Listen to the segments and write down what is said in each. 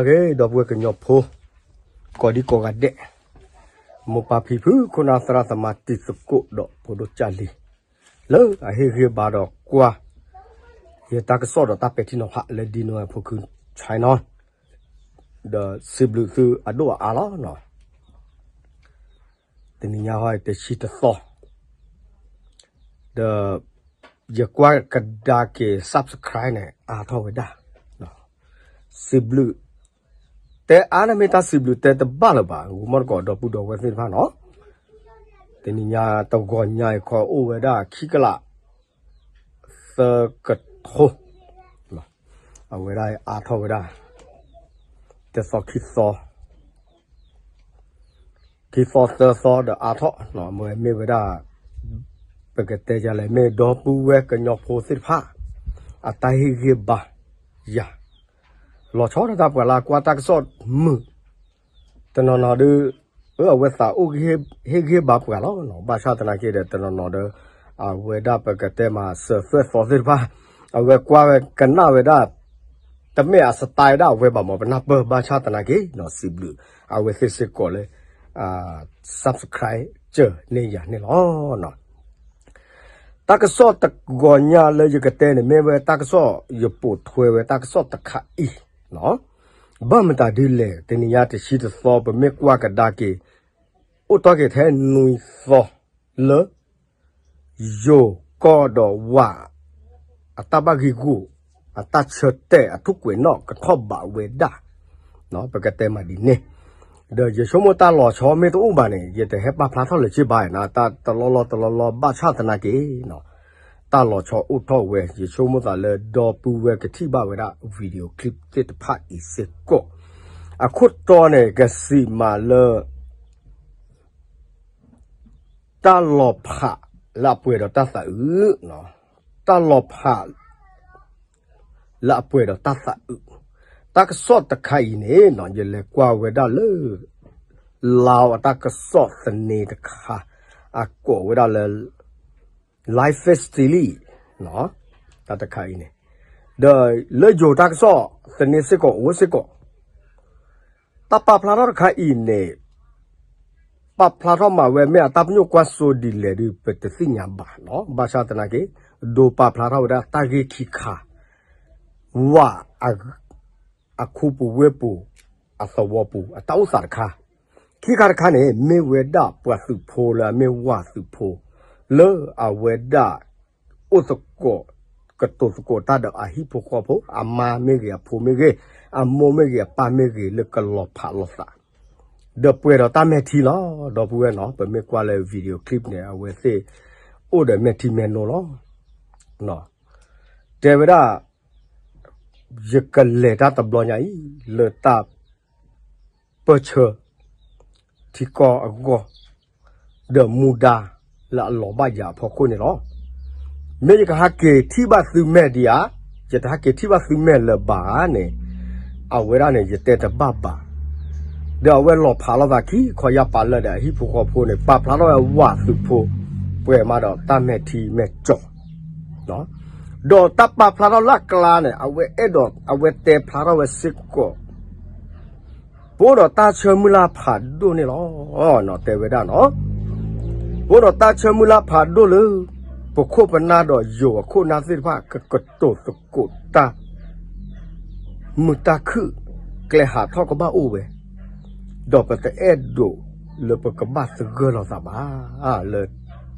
ဒီပုၢ်ဝဲၢ်ကညီဖိ ကိးဒံကိးဂၤဒဲး, မိၢ်ပၢ်ဖံဖု ခိၣ်နၢ်သရၣ်သမါ တံၤသကိးဒီးဖိဒိၣ်ကၢ်လံၤ လၢအဟ့ၣ်ဂံၢ်ဘါဒီးကွၢ် ယတၢ်ကစီၣ်ဒီးတၢ်ပဲာ်ထံနီၤဖးလၢ ဒံနိဝဲဖိခု channel ဒီးစံးဘျုးသုအဒိၣ်အအါလီၤ. တနံၤညါဟီတဆံတသီ ဒီးယကွၢ်ကဒါက့ၤ subscribe န့ၣ် အါထီၣ်ဝဲဒၣ်, စံးဘျုး, တဲအါန့ၣ်မ့ၢ်တၢ်စံးဘျုးတဲတဘၣ်လၢၤဘၣ်, ဂီၤမီၢ်တကိးဒီပုၢ်ဒီဝဲၢ်သ့ၣ်တဖၣ်နီၤ, တနံၤညါတဂီၤညါအံၤခီအိၣ်ဝဲဒၣ်ခံကလး သၢကထိ အဝဲဒၣ်အါထီၣ်ဝဲဒၣ် တသီခံသီ ခံသီသၢသီဒီးအါထီၣ်, မ့ၢ်ဝဲဒၣ် ပကတဲယၤလဲၣ် မ့ၢ်ဒီပုၢ်ဝဲၢ်ကညီဖိသ့ၣ်တဖၣ် အတၢ်ဟ့ၣ်ဂံၢ်ဘါယၤ, လီၤဆီဒၣ်တၢ်ပှၤလၢအကွၢ်တၢ်ကစီၣ်မုာ်, တနီၤနီၤဒီး အဝဲသးအိၣ်ဟ့ၣ်ဂံၢ်ဘါပှၤလီၤ, ဘၣ်ဆၣ်သနာ်က့ဒီး တနီၤနီၤဒီး အဝဲဒၣ်ပကတဲမးစၢၤသွဲၣ်သီသ့ၣ်တဖၣ် အဝဲကွၢ်ဝဲကနၣ်ဝဲဒၣ် တမ့ၢ်အ style ဒၣ်အဝဲဘၣ်မး ပနၢ်ပၢၢ်ဘၣ်ဆၣ်သနာ်က့ စံးဘျုး အဝဲသ့ၣ်စ့ၢ်ကီးလၢ subscribe စၢၤန့ၢ်ယၤန့ၣ်လီၤ. တၢ်ကစီၣ်တဂီၤညါလၢယကတဲန့ၣ် မ့ၢ်ဝဲတၢ်ကစီၣ် ယပိာ်ထွဲဝဲတၢ်ကစီၣ်တခါအံၤ, ဘၣ်မတၤဒ်လဲၣ် တနံၤညါတဆံတသီ ပမ့ၢ်ကွၢ်ကဒါက့ၤ အိၣ်တီၢ်က့ၤထဲနွံသီလၢ ယိၤကီၢ်ဒီးဝး အတၢ်ဘၣ်ဂံာ်ဂူာ် အတၢ်ဆၢတဲာ်အထူၣ်ကွဲးနီၣ်ကထီၣ်ဘးဝဲဒၣ်, ပကတဲမးဒ်န့ၣ်, ဒီးယဆိကမိၣ်တၢ်လီၤဆီမ့ၢ်တအိၣ်ဘၣ်န့ၣ် ယတဟဲပာ်ဖျါထီၣ်လၢၤဘၣ်, တၢ်တလီၢ်လီၢ်တလီၢ်လီၢ်ဘၣ်ဆၣ်သနာ်က့ တၢ်လီၤဆီအိၣ်ထီၣ်ဝဲ ယဆိကမိၣ်သးလၢဒီပုၢ်ဝဲၢ်ကထံၣ်ဘၣ်ဝဲဒၣ် video clip သ့ၣ်တဖၣ်အံၤစ့ၢ်ကီး, အခိၣ်တီန့ၣ် ကစံးမးလၢ တၢ်လီၤဖးလၢအပှဲၤဒီးတၢ်သးအုး, တၢ်လီၤဖးလၢအပှဲၤဒီးတၢ်သးအုး, တၢ်ကစီၣ်တခါအံၤန့ၣ် ယလဲၤကွၢ်ဝဲဒၣ်လၢ လါအတၢ်ကစီၣ်သန့တခါ အကိးဝဲဒၣ်လၢ Life Daily တၢ်တခါအံၤန့ၣ်, ဒီးလၢယိၤတၢ်ကစီၣ်သန့စ့ၢ်ကီး အိၣ်စ့ၢ်ကီး တၢ်ပာ်ဖျါထီၣ်တခါအံၤန့ၣ် ပာ်ဖျါထီၣ်မးဝဲ မ့ၢ်အတၢ်ပညိၣ်ကွၢ်စိဒ်လဲၣ်ဒီး ပတသ့ၣ်ညါဘၣ်, ဘၣ်ဆၣ်သနာ်က့ ဒိပာ်ဖျါထီၣ်ဝဲဒၣ်တၢ်ဂ့ၢ်ခံခါ, ဝး အခူပူၤဝ့ၢ်ပူၤ အသဝီပူၤ အတၢ်အိၣ်သးတခါ, ခံခါတခါန့ၣ် မ့ၢ်ဝဲဒၣ်ပှၤသုးဖိလၢအမ့ၢ်ဝးသုးဖိ လၢအဝဲဒၣ် အိၣ်သကိး ကတိၤသကိးတၢ်ဒီးအဟံၣ်ဖိဃီဖိ အမါမ့ၢ်ဂ့ၤ အဖိမ့ၢ်ဂ့ၤ အမိၢ်မ့ၢ်ဂ့ၤ အပၢ်မ့ၢ်ဂ့ၤ လၢကလီၤဖးလိာ်သး ဒီးပှဲၤဒီးတၢ်မဲာ်ထံလီၤ. ဒီပုၢ်ဝဲၢ်နီၤ ပမ့ၢ်ကွၢ်လၢ video clip န့ၣ် အဝဲသ့ၣ်အိၣ်ဒီးမဲာ်ထံမဲာ်နိလီၤ. တဲဝဲဒၣ် ယကလဲၤတၢ်တဘျီညါအံၤ လၢတၢ်ပၢၢ်ဆၢ ထံကီၢ်အဂီၢ် ဒီးမူဒါလၢအလီၤဘၣ်ယၤအဖီခိၣ်န့ၣ်လီၤ. မ့ၢ်ယကဟးက့ၤထံၣ်ဘၣ်သုမဲာ်ဒံးဧါ, ယတဟးက့ၤထံၣ်ဘၣ်သုမဲာ်လၢၤဘၣ်န့ၣ် အဝဲဒၣ်န့ၣ် ယတဲတဘၣ်ဘၣ်. ဒီးအဝဲလီၤဖးလိာ်သးခံခီယၢ်ပာ်လၢာ်ဒီးအဟံၣ်ဖိဃီဖိန့ၣ် ပာ်ဖျါထီၣ်ဝဲဝးသုးဖိ ပှဲၤမးဒီးတၢ်မဲာ်ထံမဲာ်ကၠီၤ ဒီးတၢ်ပာ်ဖျါထီၣ်လၢအကျါန့ၣ် အဝဲအဲၣ်ဒိး အဝဲတဲဖျါထီၣ်ဝဲစ့ၢ်ကီး ပအိၣ်ဒီးတၢ်ဆၢမုၢ်လၢ်ဖးဒိၣ်န့ၣ်လီၤ. တဲဝဲဒၣ်နီၤ ပအိၣ်ဒီးတၢ်ဆၢမုၢ်လၢ်ဖးဒိၣ်လၢ ပခိၣ်ပနၢ်ဒီးယိၤအခိၣ်နၢ်သ့ၣ်တဖၣ် ကကတိၤသကိးတၢ် မုာ်တၢ်ခုၣ် ကျဲဟးထီၣ်ကဘၣ်အိၣ်ဝဲ, ဒီးပတအဲၣ်ဒိးလၢပကဘၣ်သဂၢၢ်လိာ်သးဘၣ် လၢ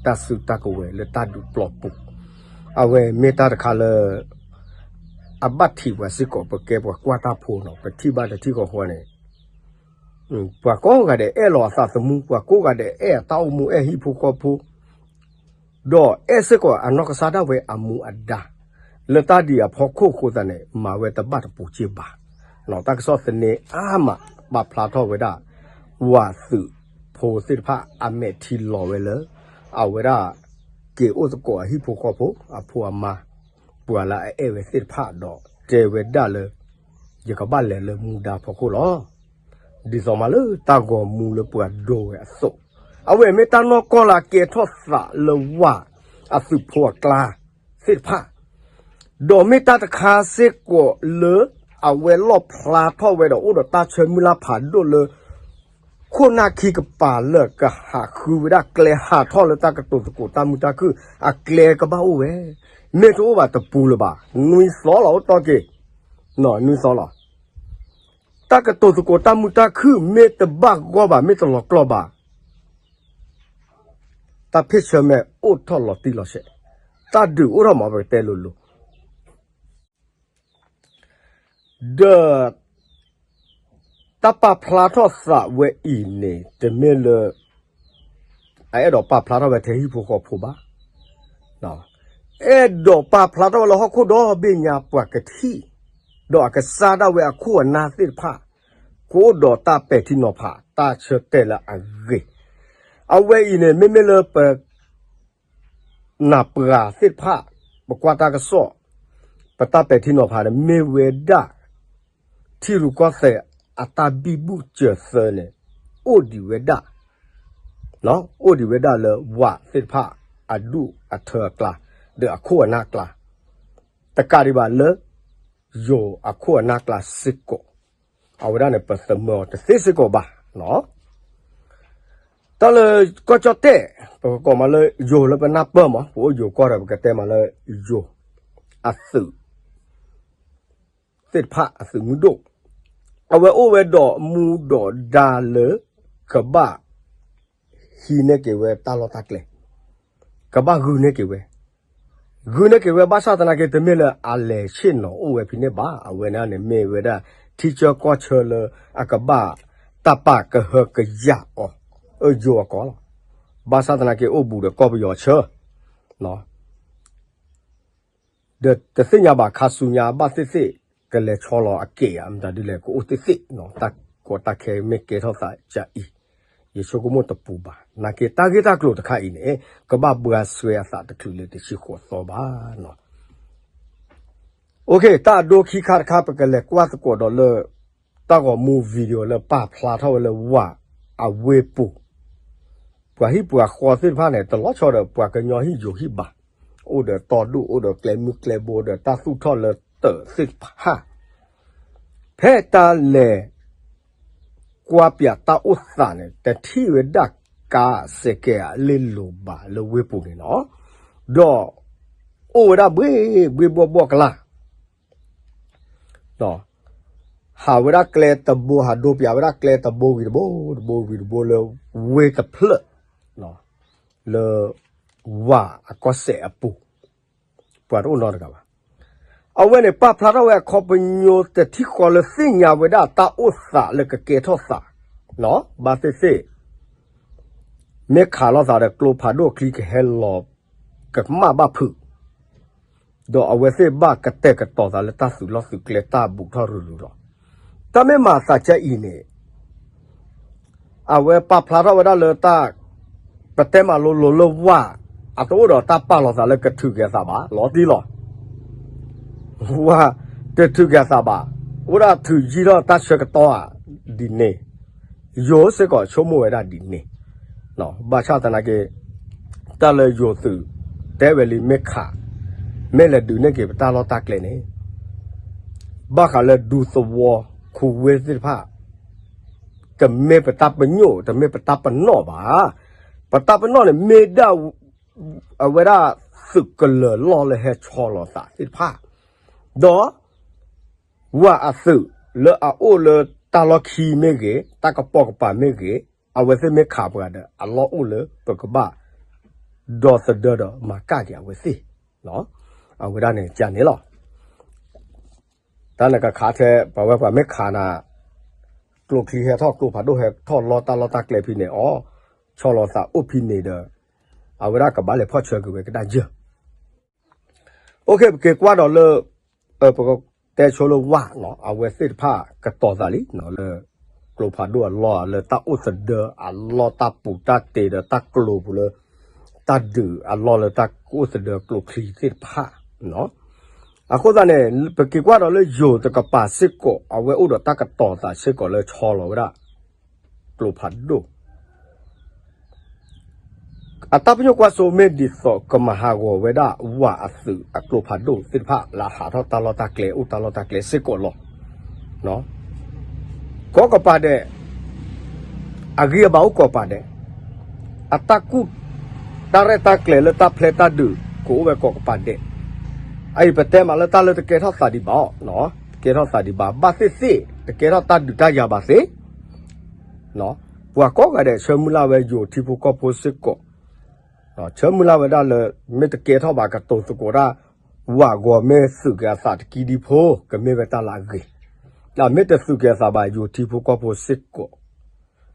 တၢ်စုတၢ်ကဝဲၤလၢတၢ်ဒုးပျီပူၤ, အဝဲမ့ၢ်တၢ်တခါလၢ အဘၣ်ထံးပှၤစ့ၢ်ကီး ပကဲပှၤကွၢ်တၢ်ဖိနီၤ ပထံၣ်ဘၣ်တထံၣ်ဃီဃီန့ၣ် ပှၤကိးဂၤဒဲးအဲၣ်လီၤအသးသမူ ပှၤကိးဂၤဒဲးအဲၣ်အတၢ်အိၣ်မူ အဲၣ်ဟံၣ်ဖိဃီဖိ ဒီးအဲၣ်စ့ၢ်ကီးအနီၢ်ကစၢ်ဒၣ်ဝဲအမူအဒါ လၢတၢ်ဒ်အံၤအဖီခိၣ်အဃိသတးန့ၣ် မၤဝဲတဘၣ်တပူၤစ့ၢ်ဘၣ်. တၢ်ကစီၣ်သန့အါမး ပာ်ဖျါထီၣ်ဝဲဒၣ် ဝးသုးဖိသ့ၣ်တဖၣ်အမဲာ်ထံလီၤဝဲလၢ အဝဲဒၣ် က့ၤအိၣ်သကိးအဟံၣ်ဖိဃီဖိ အဖိအမါ ပှၤလၢအအဲၣ်ဝဲသ့ၣ်တဖၣ်ဒီးတဲဝဲဒၣ်လၢ ယကဘၣ်လဲၤလၢမူဒါဖီခိၣ်လီၤ. ဒ်သိးမးလၢတၢ်ဂီၤမူလၢပှၤဒိဝဲအသိး, အဝဲမ့ၢ်တၢ်နီၢ်ကီၢ်လၢအကဲထီၣ်သးလၢဝးအသုးဖိအကျါသ့ၣ်တဖၣ်, ဒီးမ့ၢ်တၢ်တခါစ့ၢ်ကီးလၢ အဝဲလီၣ်ဖျါထီၣ်ဝဲဒီးအိၣ်ဒီးတၢ်ဆၢမုၢ်လၢ်ဖးဒိၣ်လၢ ခိၣ်နၢ်ခံကပၤလၢကဟးဃုဝဲဒၣ်ကျဲဟးထီၣ်လၢတၢ်ကတိၤသကိးတၢ်မုာ်တၢ်ခုၣ် အကျဲကဘၣ်အိၣ်ဝဲ, မ့ၢ်တအိၣ်ဘၣ်တပူၤလၢၤဘၣ်, နွံသီလီၤအိၣ်တီၢ်က့ၤ, နွံသီလီၤ. တၢ်ကတိၤသကိးတၢ်မုာ်တၢ်ခုၣ်မ့ၢ်တဘၣ်ဂီၢ်ဘၣ် မ့ၢ်တလီၤကျီၢ်ဘၣ် တၢ်ဖ့ၣ်ဆၢမဲာ်အိၣ်ထီၣ်လီၤတံၢ်လီၤဆဲး, တၢ်ဒုးအိၣ်ထီၣ်မးပကတဲလိၤလိၤ ဒီး တၢ်ပာ်ဖျါထီၣ်သးဝဲအံၤန့ၣ် တမ့ၢ်လၢ အအဲၣ်ဒိးပာ်ဖျါထီၣ်ဝဲထဲဟံၣ်ဖိဃီဖိဘၣ်. အဲၣ်ဒိးပာ်ဖျါထီၣ်ဝဲလၢဟီၣ်ခိၣ်ဒီဘ့ၣ်ညါပှၤကထံၣ်, ဒီးအကစၢ်ဒၣ်ဝဲအခိၣ်အနၢ်သ့ၣ်တဖၣ် ကအိၣ်ဒီးတၢ်ပဲာ်ထံနီၤဖး တၢ်ဆၢတဲာ်လၢအဂ့ၤ. အဝဲအံၤန့ၣ် မ့မ့ၢ်လၢပ နၢ်ပှၤသ့ၣ်တဖၣ် ပကွၢ်တၢ်ကစီၣ် ပတၢ်ပဲာ်ထံနီၤဖးန့ၣ် မ့ၢ်ဝဲဒၣ် ထံရူၢ်ကီၢ်သဲးအတၢ်ဘံၣ်ဘုၣ်စၢၤသၢန့ၣ် အိၣ်ဒံးဝဲဒၣ် အိၣ်ဒံးဝဲဒၣ်လၢဝးသ့ၣ်တဖၣ် အဒူၣ်အထၢအကျါ ဒီးအခိၣ်အနၢ်ကျါ တကးဒံးဘၣ်လၢ ယိၤအခိၣ်အနၢ်ကျါစ့ၢ်ကီး အဝဲဒၣ်န့ၣ် ပသမၢအီၤတသ့စ့ၢ်ကီးဘၣ်. တၢ်လၢကီၢ်ကၠီၣ်တဲၣ် ပကကိးမးလၢယိၤလၢပနၢ်ပၢၢ်မး ပအိၣ်ယိၤကီၢ်ဒီး ပကတဲမးလၢယိၤ အသုး သ့ၣ်တဖၣ်အသုးမုၢ်ဒိၣ် အဝဲအိၣ်ဝဲဒီးမူဒီးဒါလၢ ကဘၣ် ဟံးန့ၢ်က့ၤဝဲတၢ်လီၢ်တၢ်ကျဲ ကဘၣ်ဂုာ်န့ၢ်က့ၤဝဲ ဂုာ်န့ၢ်က့ၤဝဲဘၣ်ဆၣ်သနာ်က့ တမ့ၢ်လၢအလဲၤဆ့ၣ်နီၤအိၣ်ဝဲဖဲန့ၣ်ဘၣ်. အဝဲန့ၣ်န့ၣ်မ့ၢ်ဝဲဒၣ် ထံဆၢကီၢ်ဆၢလၢအကဘၣ် တၢ်ပာ်ကဟုကယာ်အီၤ အၢယိၤအကီၢ်လီၤ. ဘၣ်ဆၣ်သနာ်က့ အိၣ်ဘူးဒီးကီၢ်ပယီၤဆၢ ဒီးတသ့ၣ်ညါဘၣ် ခါဆူညါဘၣ်သ့ၣ်သ့ၣ် ကလဲၤဆီလီၤအက့ၢ်ဧါ မတၤဒ်လဲၣ် ကအိၣ်သ့ၣ်သ့ၣ် တၢ်ကီတၢ်ခဲမ့ၢ်ကဲထီၣ်သးကအံၤ ယဆိကမိၣ်တပူၤဘၣ်. နာ်က့တၢ်ဂ့ၢ်တၢ်ကျိၤတခါအံၤန့ၣ် ကဘၣ်ဘှါဆှဲအသးတချုးလၢတဆံဃိးသီဘၣ်. အိၣ်ခ့ တၢ်အဒိခံခါတခါ ပကလဲၤကွၢ်သကိးဒီးလၢ တၢ်ဂီၤမူ video လၢပာ်ဖျါထီၣ်ဝဲလၢဝးအဝ့ၢ်ပူၤ ပှၤဟံၣ်ပှၤဃီသ့ၣ်တဖၣ်န့ၣ် တလီၤဆီဒီးပှၤကညီဟံၣ်ယိၤဟံၣ်ဘၣ်, အိၣ်ဒီးတီဒူၣ် အိၣ်ဒီးကျဲမုၢ်ကျဲဘိ ဒီးတၢ်သူၣ်ထီၣ်လၢတၢးသ့ၣ်တဖၣ်, ဖဲတၢ်လဲၤ ကွၢ်ပၠးတၢ်အိၣ်သးန့ၣ် တထံၣ်ဝဲဒၣ်ကါစဲးကဲးအလ့ၣ်လိၤဘၣ်လၢဝ့ၢ်ပူၤန့ၣ်လီၤ. ဒီး အိၣ်ဝဲဒၣ်ဘှ့ၣ်ဘှ့ၣ်ဘှီၣ်ဘှီၣ်ကလာ် ဟးဝဲဒၣ်ကျဲတဘိ ဟးဒိပၠးဝဲဒၣ်ကျဲတဘိဝံၤတဘိ တဘိဝံၤတဘိလၢ ဝ့ၢ်တဖျၢၣ် လၢ ဝးအကီၢ်စဲၣ်အပူၤ ပှၤတအိၣ်နီတဂၤဘၣ်. အဝဲန့ၣ် ပာ်ဖျါထီၣ်ဝဲအခီပညီတထံၣ်ဃီလၢသ့ၣ်ညါဝဲဒၣ်တၢ်အိၣ်သးလၢကကဲထီၣ်သး ဘၣ်သ့ၣ်သ့ၣ် မ့ၢ်ခးလိာ်သးဒီးကျိဖးဒိၣ်ချံကဟဲလီၤ ကမၣ်ဘၣ်ဖုး ဒီးအဝဲသ့ၣ်ဘၣ်ကတဲာ်ကတီၤသးလၢတၢ်သုးလီၢ်သုးကျဲတၢ်ဘူးထီၣ်ရုၢ်ရုၢ်လီၤ. တၢ်မ့ၢ်မၤသးကအံၤန့ၣ် အဝဲပာ်ဖျါထီၣ်ဝဲဒၣ်လၢတၢ် ပတဲမၤလိလိၤလၢဝး အတအိၣ်ဒီးတၢ်ပာ်လီၤသးလၢကထုးက့ၤအသးဘၣ် လီၤတံၢ်လီၤ. ဝးတထုးက့ၤအသးဘၣ် အိၣ်ဒၣ်ထုးယံာ်ထီၣ်တၢ်ဆၢကတီၢ်ဧါ ဒ်န့ၣ် ယိၤစ့ၢ်ကီးဆိကမိၣ်ဝဲဒၣ်ဒ်န့ၣ် ဘၣ်ဆၣ်သနာ်က့ တၢ်လၢယိၤသုး တဲဝဲလံမ့ၢ်ခး မ့ၢ်လဲၤဒုးန့ၢ်က့ၤပတၢ်လီၢ်တၢ်ကျဲန့ၣ် ဘၣ်ဃးလၢဒူသဝီ ခူဝ့သ့ၣ်တဖၣ် တမ့ၢ်ပတၢ်ပညိၣ် တမ့ၢ်ပတၢ်ပနီၣ်ဘၣ်. ပတၢ်ပနီၣ်န့ၣ်မ့ၢ်ဒၣ် အဝဲဒၣ်သုးကလၢၤလီၢ်လၢဟဲဆီလီၤသးသ့ၣ်တဖၣ် ဒီး ဝၤအသုးလၢအအိၣ်လၢတၢ်လီၢ်ခံမ့ၢ်ဂ့ၤ တၢ်ကပိာ်ကပၤမ့ၢ်ဂ့ၤ အဝဲသ့ၣ်မ့ၢ်ခးပှၤဒီး အလီၢ်အိၣ်လၢပကဘၣ် ဒီသဒၢဒီးမၤကၣ်က့ၤအဝဲသ့ၣ် အဝဲဒၣ်န့ၣ်ကန့ၣ်လီၤ. တၢ်နကခးထဲ ပှၤဝဲပှၤမ့ၢ်ခးနၤ ကျိချံဟဲထီၣ် ကျိဖးဒိၣ်ဟဲထီၣ်လီတၢ်လီၢ်တၢ်ကျဲဖဲန့ၣ် အီ ဆီလီၤသးအိၣ်ဖဲန့ၣ်ဒီး အဝဲဒၣ်ကဘၣ်လဲၤဖီၣ်ဆၢက့ၤဝဲကဒါယၢၢ် အိၣ်ခ့ ပက့ၤကွၢ်ဒီးလၢ ပကတဲဆိလၢဝးနီၤ အဝဲသ့ၣ်တဖၣ်ကတီၤသးလံနီၤ လၢ ကျိဖးဒိၣ်အလီၢ် လၢတၢ်အိၣ်သဒၢအလီၢ် တၢ်ပူၤတၢ်တ့ၤဒီးတၢ်ကျိၤပူၤလၢ တၢ်ဒုးအလီၢ်လၢတၢ်အိၣ်သဒၢကျိချံသ့ၣ်တဖၣ်နီၤ. အဃိသတးန့ၣ် ပက့ၤကွၢ်ဒီးလၢယိၤတကပၤစ့ၢ်ကီး အဝဲအိၣ်ဒီးတၢ်ကတီၤသးစ့ၢ်ကီးလၢဆီလီၤဝဲဒၣ် ကျိဖးဒိၣ် အတၢ်ပညိၣ်ကွၢ်စိမ့ၢ်ဒ်သိးကမၤဟးဂီၤဝဲဒၣ်ဝၤအသုးအကျိဖးဒိၣ်သ့ၣ်တဖၣ် လၢအဟးထီၣ်တၢ်လီၢ်တၢ်ကျဲ အိၣ်တၢ်လီၢ်တၢ်ကျဲစ့ၢ်ကီးလီၤ. ကိးကပၤဒဲး, အဂံၢ်အဘါအိၣ်ကိးကပၤဒဲး, အတၢ်ကူၣ်တၢ်ရဲၣ်တၢ်ကျဲၤလၢတၢ်ဖျဲးတၢ်ဒုး ကအိၣ်ဝဲကိးကပၤဒဲး, အအံၤပတဲမးလၢတၢ်လၢတကဲထီၣ်သးဒံးဘၣ်, တကဲထီၣ်သးဒံးဘၣ် ဘၣ်သ့ၣ်သ့ၣ် တကဲထီၣ်တၢ်ဒုးတၢ်ယၤဘၣ်သ့, ပှၤကိးဂၤဒဲးဆၢမုၢ်လၢ်ဝဲယိၤထံဖိကီၢ်ဖိစ့ၢ်ကီး, ဆၢမုၢ်လၢ်ဝဲဒၣ်လၢ မ့ၢ်တကဲထီၣ်ဘၣ်ကတိၤသကိးတၢ်, ဝၤဂီၤမ့ၢ်သုးက့ၤအသးတကံဒံဖိ ကမ့ၢ်ဝဲတၢ်လၢအဂ့ၤ, တၢ်မ့ၢ်တသုးက့ၤအသးဘၣ် ယိၤထံဖိကီၢ်ဖိစ့ၢ်ကီး,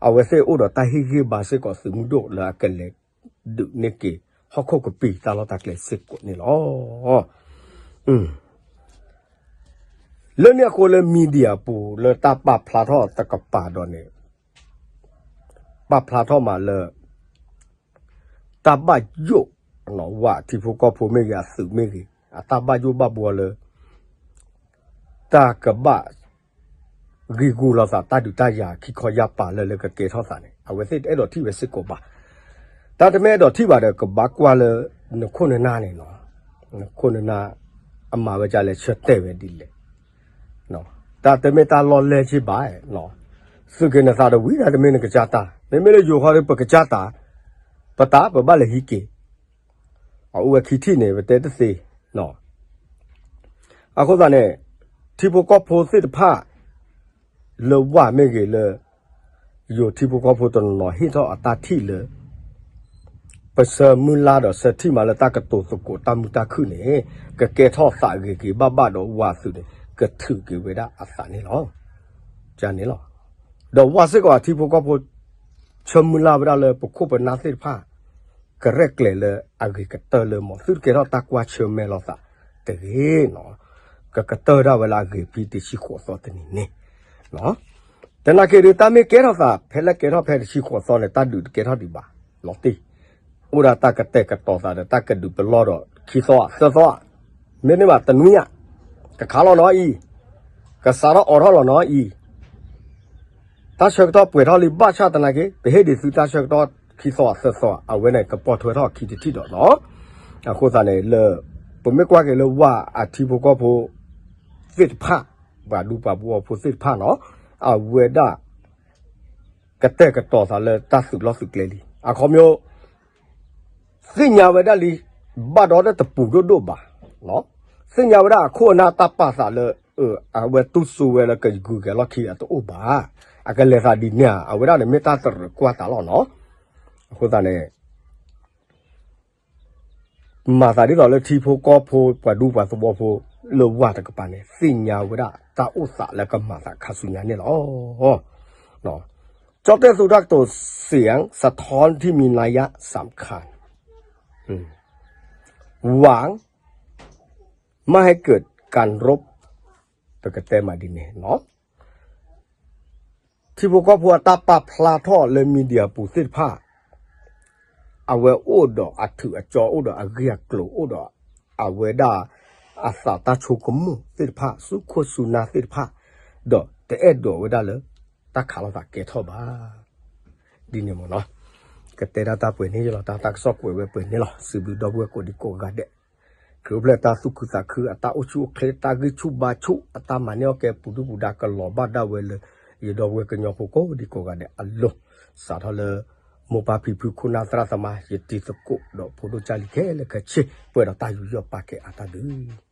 အဝဲသ့ၣ်အိၣ်ဒီးတၢ်ဟ့ၣ်ဂံၢ်ဘါစ့ၢ်ကီး သုးမုၢ်ဒိၣ်လၢအကလဲၤဒုးန့ၢ်က့ၤ ဟီၣ်ခိၣ်ကပံာ်တၢ်လီၢ်တၢ်ကျဲစ့ၢ်ကီးန့ၣ်လီၤ. လၢန့ၣ်အဃိလၢ media ပူၤလၢတၢ်ပာ်ဖျါထီၣ်တကပၤဒီးန့ၣ်, ပာ်ဖျါထီၣ်မးလၢ တၢ်ဘၣ်ယိၣ်, ဝၤထံဖိကီၢ်ဖိမ့ၢ်ဂ့ၤ အသုးမ့ၢ်ဂ့ၤ အတၢ်ဘၣ်ယိၣ်ဘၣ်ဘှီလၢ တၢ်ကဘၣ် ဂံာ်ဂူာ်လိာ်သးတၢ်ဒုးတၢ်ယၤခံခီယၢ်ပၤလၢလၢကကဲထီၣ်သးန့ၣ် အဝဲသ့ၣ်တအဲၣ်ဒိးထံၣ်ဝဲစ့ၢ်ကီးဘၣ်. တၢ်တမ့ၢ်အဲၣ်ဒိးထံၣ်ဘၣ်ဒီး ကဘၣ်ကွၢ်လၢ နခိၣ်နနၢ်န့ၣ်လီၤ. နခိၣ်နနၢ် အမၤဝဲဒ်လဲၣ် ဆၢတဲာ်ဝဲဒ်လဲၣ်. တၢ်တမ့ၢ်တၢ်လီၢ်လဲၢ်က့ဘၣ်, သုးက့ၤနသးတဝံၤ တၢ်တမ့ၢ်နကစၢ်တၢ်, မ့မ့ၢ်လၢယိၤခီဒီး ပကစၢ်တၢ်, ပတၢ်ပဘၣ်လဲၤဟံးက့ၤ, အအိၣ်ဝဲခံထံၣ်န့ၣ် ပတဲတသ့ အဃိသတးန့ၣ် ထံဖိကီၢ်ဖိသ့ၣ်တဖၣ် လၢဝၤမ့ၢ်ဂ့ၤလၢ ယိၤထံဖိကီၢ်ဖိတနီၤနီၤဟ့ၣ်ထီၣ်အတၢ်ထံၣ်လၢ ပဆၢမုၢ်လၢ်ဒီးဆၢထံၣ်မးလၢတၢ်ကတိၤသကိးတၢ်မုာ်တၢ်ခုၣ်န့ၣ် ကကဲထီၣ်သးဂ့ၤက့ၤဘၣ်ဘၣ်ဒီးဝၤသုးန့ၣ် ကထုးက့ၤဝဲဒၣ်အသးန့ၣ်လီၤ. န့ၣ်လီၤ. ဒီးဝၤစ့ၢ်ကီးအထံဖိကီၢ်ဖိ ဆၢမုၢ်လၢ်ဝဲဒၣ်လၢပခိၣ်ပနၢ်သ့ၣ်တဖၣ် ကရဲၣ်ကျဲၤလၢအဂ့ၤကတၢၢ်လၢ မ်သုတကဲထီၣ်တၢ်ကွၢ်ဆၢၣ်မဲာ်လိာ်သးတဂ့ၤန့ၣ် ကကတၢၢ်ဒၣ်ဝဲလၢအဂ့ၤဖဲတဆံဃိးသီတနံၤန့ၣ် သနာ်က့ဒီး တၢ်မ့ၢ်ကဲထီၣ်သး ဖဲလၢကဲထီၣ်ဖဲတဆံဃိးသီန့ၣ် တၢ်ဒုးတကဲထီၣ်ဒံးဘၣ် လီၤတံၢ်, အိၣ်ဒၣ်တၢ်ကတဲာ်ကတီၤသးဒီး တၢ်ကဒုးပလီၢ်ဒီးခံသီသၢသီ, မ့တမ့ၢ်ဘၣ်တနွံညါ, ကခးလီၤနီၤအံၤ, ကစးထီၣ်အိးထီၣ်လီၤနီၤအံၤ တၢ်ဆၢကတီၢ်ပှဲၤထီၣ်လံဘၣ်ဆၣ်သနာ်က့ ပဟ့ၣ်ဒံးသုတၢ်ဆၢကတီၢ်ခံသီသၢသီ အဝဲန့ၣ်ကပိာ်ထွဲထီၣ်ခံတထံၣ်ဒီးလီၤ. အဃိသတးန့ၣ်လၢ ပမ့ၢ်ကွၢ်က့ၤလၢဝၤအထံဖိကီၢ်ဖိသ့ၣ်တဖၣ်, ပှၤဒူပှၤဘှီဖိသ့ၣ်တဖၣ်နီၤ, အဝဲဒၣ် ကတဲာ်ကတီၤသးလၢတၢ်သုးလီၢ်သုးကျဲလံ. အခီပညီ သ့ၣ်ညါဝဲဒၣ်လံ, ဘၣ်ဒီးတပူၤဒိၣ်ဒိၣ်ဘၣ်, သ့ၣ်ညါဝဲဒၣ်အခိၣ်အနၢ်တၢ်ပာ်သးလၢ အဝဲတူၢ်စိဝဲလၢကဂုၤက့ၤလီၢ်ခံအတအိၣ်ဘၣ်, အကလဲၤသးဒ်န့ၣ်ဧါ, အဝဲဒၣ်န့ၣ်မ့ၢ်တၢ်တရၢၢ်ကွၢ်သးလီၤနီၤ. အဃိသတးန့ၣ် မၤသးဒ်သိးလၢထံဖိကီၢ်ဖိ ပှၤဒူပှၤသဝီဖိ လၢဝၤတကပၤန့ၣ် သ့ၣ်ညါဝဲဒၣ်တၢ်အိၣ်သးလၢကမၤသးခါဆူညါန့ၣ်လီၤ. ကၠီၣ်တဲၣ်သူတၢ်ကတိၤစံး สะท้อนที่มีนัยสำคัญ หวังไม่ให้เกิดการรบ ပကတဲမးဒ်န့ၣ်နီၤ. ထံဖိကီၢ်ဖိအတၢ်ပာ်ဖျါထီၣ်လၢ media ပူၤသ့ၣ်တဖၣ် အဝဲအိၣ်ဒီးအထုးအကၠီ အိၣ်ဒီးအဂ့ၢ်အကျိၤ အိၣ်ဒီးအဝဲဒၣ်အသးတၢ်ဆိကမိၣ်သ့ၣ်တဖၣ် ဆူခိၣ်ဆူနၢ်သ့ၣ်တဖၣ် ဒီးတအဲၣ်ဒိးဝဲဒၣ်လၢ တၢ်ခးလိာ်သးကဲထီၣ်ဘၣ် ဒ်န့ၣ်မ့ၢ်နီၤ. ကတဲဒၣ်တၢ်ပှဲၤန့ၣ်လီၤ, တၢ် တၢ်ကစီၣ်ကွဲးဝဲပှဲၤန့ၣ်လီၤ. စံးဘျုးဒီပုၢ်ဝဲၢ်ကိးဒံကိးဂၤဒဲး, ခရံာ်အိၣ်ဖျဲၣ်တၢ်သူၣ်ခုသးခု အတၢ်အိၣ်ဆူၣ်အိၣ်ချ့ တၢ်ဂံၢ်ဆူၣ်ဘါဆူၣ် အတၢ်မၤန့ၢ်အီၣ်ကဲပူၤဒုၣ်ပူၤဒါ ကလီၤဘၣ်ဒၣ်ဝဲလၢ ယဒီပုၢ်ဝဲၢ်ကညီဖိကိးဒံကိးဂၤဒဲးအလိၤ, စးထီၣ်လၢ မိၢ်ပၢ်ဖံဖု ခိၣ်နၢ်သရၣ်သမါ ယတံၤသကိး ဒီးဖိဒိၣ်ကၢ်လံၤခဲလၢာ်ခဲဆ့ ပှဲၤဒီးတၢ်ယူးယီၣ်ပာ်ကဲအတၢ်ဒုး